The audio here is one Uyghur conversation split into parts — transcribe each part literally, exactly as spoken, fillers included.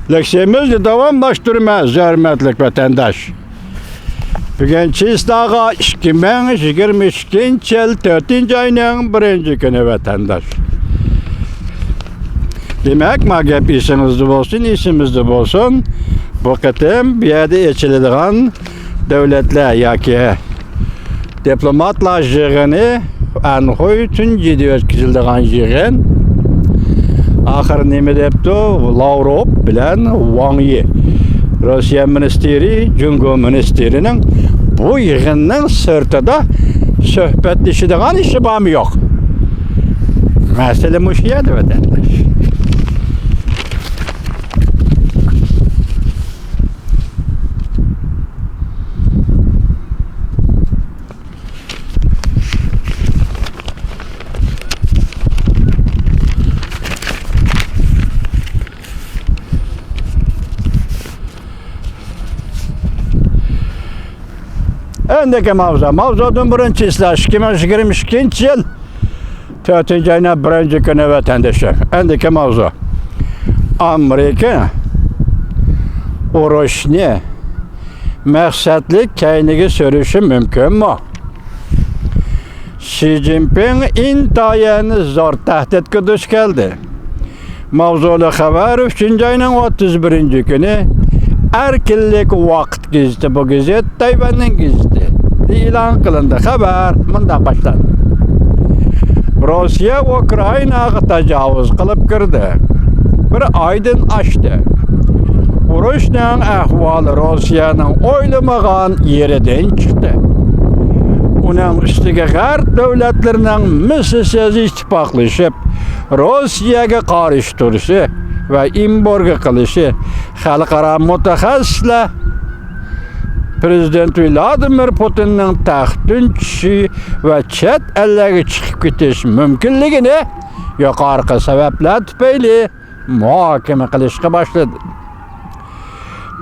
لېكسىيەمىزنى داۋاملاشتۇرىمىز، ھۆرمەتلىك ۋەتەنداش. بۈگۈن چىسلاغا ئىككى مىڭ يىگىرمە ئىككىنچى يىل تۆتىنچى ئاينىڭ بىرىنچى كۈنى، ۋەتەنداش. دېمەك، ما گەپ ئېسىڭىزدە بولسۇن، ئېسىمىزدە بولسۇن. بۇ قېتىم بۇ يەردە ئېچىلىدىغان دۆلەتلەر ياكى دىپلوماتلار يىغىنى، ئەنخۇي تۇنجىدە ئۆتكۈزۈلىدىغان يىغىن. ئاخىر نېمە دەپتۇ؟ لاۋروف بىلەن ۋاڭ يى، روسىيە مىنىستىرى، جۇڭگو مىنىستىرىنىڭ بۇ يىغىننىڭ سىرتىدا سۆھبەتلىشىدىغان ئىشى بارمۇ يوق؟ مەسىلە مۇشۇ يەردە، ۋەتەنداش. ئەندىكى ماۋزۇ. ماۋزۇدىن بۇرۇن چىسلا، ئىككى مىڭ يىگىرمە ئىككىنچى يىل تۆتىنچى ئاينىڭ بىرىنچى كۈنى، ۋەتەندىشىم. ئەندىكى ماۋزۇ. ئامېرىكا ئۇرۇشنى مەقسەتلىك كەينىگە سۈرۈشى مۇمكىنمۇ؟ شى جىنپىڭ ئىنتايىن زور تەھدىتكە دۇچ كەلدى. ماۋزۇلۇق خەۋەر ئۈچىنچى ئاينىڭ ئوتتۇز بىرىنچى كۈنى ئەركىنلىك ۋاقىت گېزىتى، بۇ گېزىت تەيۋەننىڭ گېزىتى، ئېلان قىلىندى. خەۋەر مۇنداق باشلاندى. روسىيە ئۇكرائىناغا تاجاۋۇز قىلىپ كىردى. بىر ئايدىن ئاشتى. ئۇرۇشنىڭ ئەھۋالى روسىيەنىڭ ئويلىمىغان يېرىدىن چىقتى. ئۇنىڭ ئۈستىگە غەرب دۆلەتلىرىنىڭ مىسسىسىز ئىتتىپاقلىشىپ، روسىيەگە قارشى تۇرۇشى ۋە ئېمبارگو قىلىشى خەلقئارا مۇتەخەسسىسلەر پىرېزىدېنت ۋلادىمىر پۇتىننىڭ تەختتىن چۈشۈشى ۋە چەت ئەللەرگە چىقىپ كېتىش مۇمكىنلىكىنى يۇقىرىقى سەۋەبلەر تۈپەيلى مۇھاكىمە قىلىشقا باشلىدى.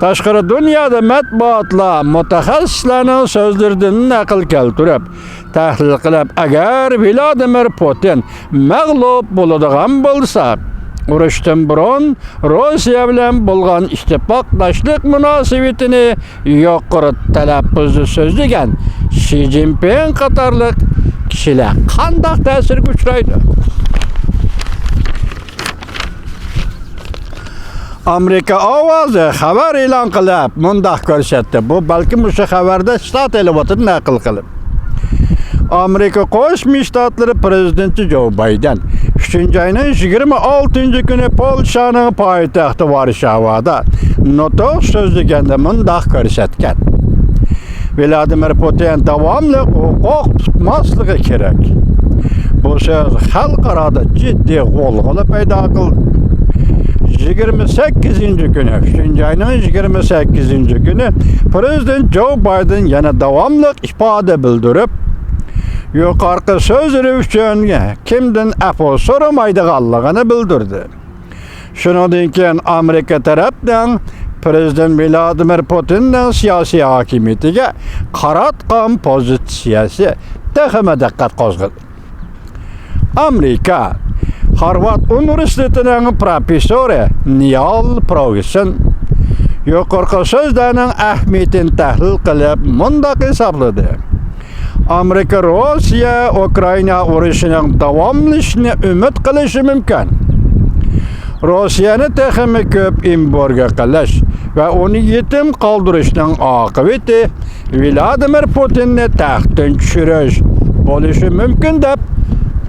تاشقىرى دۇنيادا مەتبۇئاتلار مۇتەخەسسىسلەرنىڭ سۆزلىرىدىن نەقىل كەلتۈرۈپ، تەھلىل قىلىپ، ئەگەر ۋلادىمىر پۇتىن مەغلۇپ بولىدىغان بولسا، ئۇرۇشتىن بۇرۇن روسىيە بىلەن بولغان ئىتتىپاقداشلىق مۇناسىۋىتىنى يۇقىرى تەلەپپۇزدا سۆزلىگەن شى جىنپىڭ قاتارلىق كىشىلەر قانداق تەسىرگە ئۇچرايدۇ؟ ئامېرىكا ئاۋازى خەۋەر ئېلان قىلىپ، مۇنداق كۆرسەتتى. بۇ، بەلكىم، مۇشۇ خەۋەردە سىتات ئېلىۋاتىدۇ، نەقىل قىلىپ. ئامېرىكا قوشما شتاتلىرى پىرېزىدېنتى جو بايدېن ئۈچىنچى ئاينىڭ يىگىرمە ئالتىنچى كۈنى پولشانىڭ پايتەختى ۋارشاۋادا نۇتۇق سۆزلىگەندە مۇنداق كۆرسەتكەن. ۋلادىمىر پۇتىن داۋاملىق ھوقۇق تۇتماسلىقى كېرەك. بۇ سۆز خەلقئارادا جىددىي غۇلغۇلا پەيدا قىلدى. يىگىرمە سەككىزىنچى كۈنى، ئۈچىنچى ئاينىڭ يىگىرمە سەككىزىنچى كۈنى پىرېزىدېنت جو بايدېن يەنە داۋاملىق ئىپادە بىلدۈرۈپ، يۇقىرىقى سۆزلىرى ئۈچۈن كىمدىن ئەپۇ سورىمايدىغانلىقىنى بىلدۈردى. شۇنىڭدىن كېيىن ئامېرىكا تەرەپنىڭ پىرېزىدېنت ۋلادىمىر پۇتىننىڭ سىياسىي ھاكىمىيىتىگە قاراتقان پوزىتسىيەسى تېخىمۇ دىققەت قوزغىدى. ئامېرىكا، خارۋارد ئۇنىۋېرسىتېتىنىڭ پروفېسسورى نىيال پروگسون يۇقىرىقى سۆزلەرنىڭ ئەھمىيىتىنى تەھلىل قىلىپ، مۇنداق ھېسابلىدى. ئامېرىكا روسىيە ئۇكرائىنا ئۇرۇشىنىڭ داۋاملىشىشىنى ئۈمىد قىلىشى مۇمكىن. روسىيەنى تېخىمۇ كۆپ ئېمبارگو قىلىش ۋە ئۇنى يېتىم قالدۇرۇشنىڭ ئاقىۋىتى ۋلادىمىر پۇتىننى تەختتىن چۈشۈرۈش بولۇشى مۇمكىن، دەپ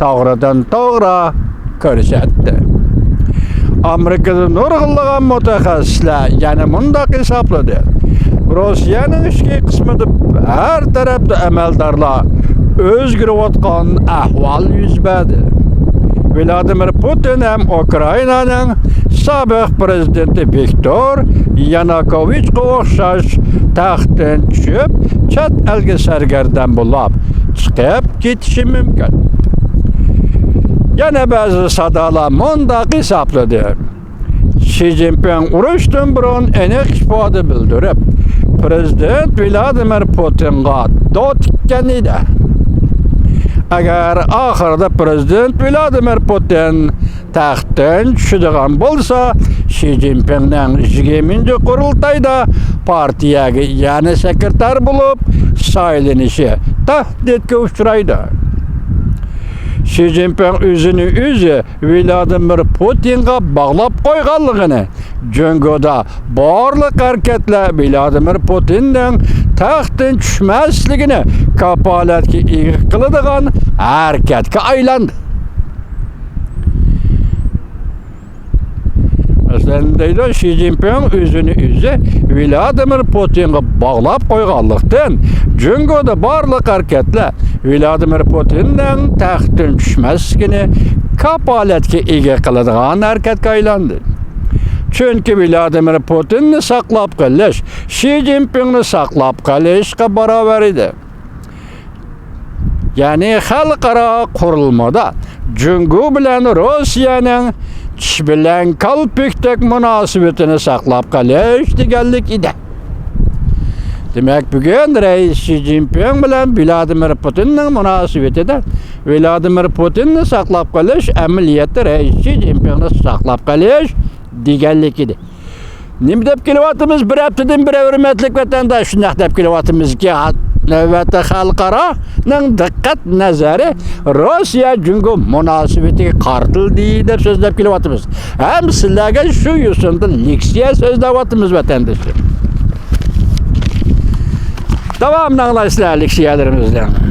توغرىدىن توغرا كۆرسەتتى. ئامېرىكىدا نۇرغۇنلىغان مۇتەخەسسىسلەر يەنە مۇنداق ھېسابلىدى: روسىيەنىڭ ئىچكى قىسمىدا ھەر تەرەپتە ئەمەلدارلار ئۆزگىرىۋاتقان ئەھۋال يۈز بەردى. ۋلادىمىر پۇتىن ھەم ئۇكرائىنانىڭ سابىق پىرېزىدېنتى ۋىكتور يانۇكوۋىچقا ئوخشاش تەختتىن چۈشۈپ، چەت ئەلگە سەرگەردان بولاپ چىقىپ كېتىشى مۇمكىن. يەنە بەزى سادالار مۇنداق ھېسابلىدى: شى جىنپىڭ ئۇرۇشتىن بۇرۇن ئېنىق ئىپادە بىلدۈرۈپ، پىرېزىدېنت ۋلادىمىر پۇتىنغا دو تىككەن ئىدى. ئەگەر ئاخىرىدا پرېزىدېنت ۋلادىمىر پۇتىن تەختتىن چۈشىدىغان بولسا، شى جىنپىڭنىڭ يىگىرمىنچى قۇرۇلتايدا پارتىيەگە يەنە سېكرېتار بولۇپ سايلىنىشى تەھدىتكە ئۇچرايدۇ. شى جىنپىڭ ئۆزىنى ئۆزى ۋلادىمىر پۇتىنغا باغلاپ قويغانلىقىنى، جۇڭگودا بارلىق ھەرىكەتلەر ۋلادىمىر پۇتىننىڭ تەختتىن چۈشمەسلىكىنى كاپالەتكە ئىگە قىلىدىغان ھەرىكەتكە ئايلاندى. مەسىلەن، دەيدۇ، شى جىنپىڭ ئۆزىنى ئۆزى ۋلادىمىر پۇتىنغا باغلاپ قويغانلىقتىن، جۇڭگودا بارلىق ھەرىكەتلەر ۋلادىمىر پۇتىننىڭ تەختتىن چۈشمەسلىكىنى كاپالەتكە ئىگە قىلىدىغان ھەرىكەتكە ئايلاندى. چۈنكى ۋلادىمىر پۇتىننى ساقلاپ قېلىش شى جىنپىڭنى ساقلاپ قېلىشقا باراۋەر ئىدى. يەنى خەلقئارا قۇرۇلمىدا جۇڭگو بىلەن روسىيەنىڭ چىش بىلەن كالپۇكتەك مۇناسىۋىتىنى ساقلاپ قېلىش دېگەنلىك ئىدى. دېمەك، بۈگۈن رەئىس شى جىنپىڭ بىلەن ۋلادىمىر پۇتىننىڭ مۇناسىۋىتىدە ۋلادىمىر پۇتىننى ساقلاپ قېلىش ئەمەلىيەتتە رەئىس شى جىنپىڭنى ساقلاپ قېلىش دېگەنلىك ئىدى. نېمە دەپ كېلىۋاتىمىز؟ بىر ھەپتىدىن بىر، ھۆرمەتلىك ۋەتەنداش، شۇنداق دەپ كېلىۋاتىمىزكى، نۆۋەتتە خەلقئارانىڭ دىققەت نەزىرى روسىيە جۇڭگو مۇناسىۋىتىگە قارىتىلدى دەپ سۆزلەپ كېلىۋاتىمىز. ھەم سىلەرگە شۇ يوسۇندا لېكسىيە سۆزلەۋاتىمىز، ۋەتەنداشلار. داۋامىنى ئاڭلايسىلەر لېكسىيەلىرىمىزنىڭ.